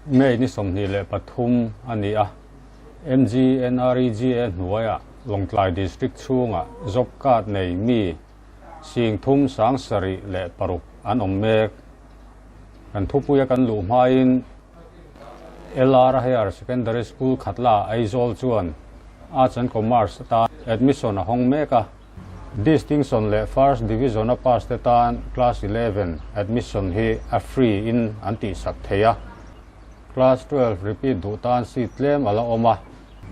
May ni 23 a ni a, MGNREGA hnuaiah Lawngtlai District chhungah job card nei mi 3706 an awm mek. Kan thupuia kan luh hmain LR Higher Secondary School Khatla Aizawl chuan Arts and Commerce atan admission a hawng mek a. Distinction leh First Division a pass te tan Class 11 admission hi a free in an tihsak thei a. Class 12 repeat duh tan seat tlem a la awm a.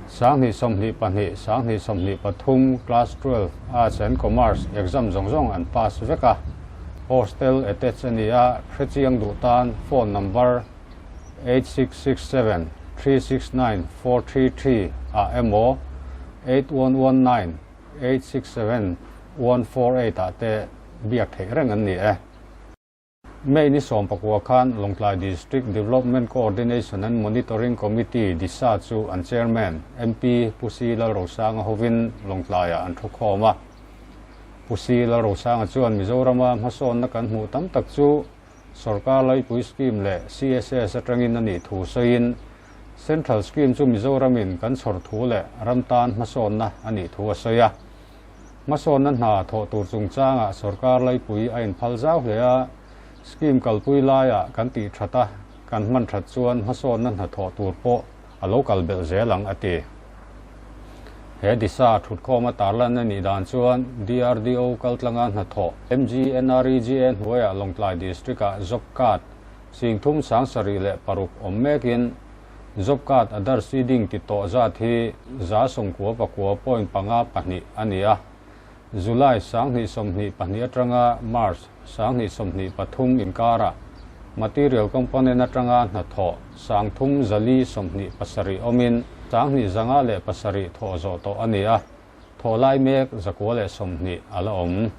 2022, 2023 Class 12 Arts and Commerce exam zawng zawng an pass vek a. Hostel attach a ni a, hrechiang duh tan phone number 8667 369 433 ah emaw 8119 867 148 ah te biak theih reng an ni e. May ni 19 khan Lawngtlai District Development Coordination and Monitoring Committee, DISA, chu an Chairman, MP Pu Si Lalrosanga hovin Lawngtlaiah an thukhawm a. Pu Si Lalrosanga chuan Mizorama hmasawnna kan hmuh tam tak chu Sorkar Laipui Scheme leh CSS atangin a nih thu sawiin Central Scheme chu Mizoramin kan chhawr thu leh ram tan hmasawnna a nih thu a sawi a. Hmasawnna hna thawh tur chungchangah sorkar laipui a inphal zau hle a, scheme kalpui laiah kan tih that a, kan hman that chuan hmasawnna hna thawh tur pawh a lo kal belh zel ang, a ti. He disa thutkhawma tarlan a nih dan chuan DRDO kaltlanga hnathawh MGNREGA hnuaiah Lawngtlai District-ah job card 3706 awm mekin job card Aadhaar seeding ti tawh zat hi 99.52 a ni a. July 2022 atanga March 2023 inkarah material component atanga hnathawh 3427 awmin 2507 thawh zawh tawh a ni a, thawh lai mek 120 a la awm.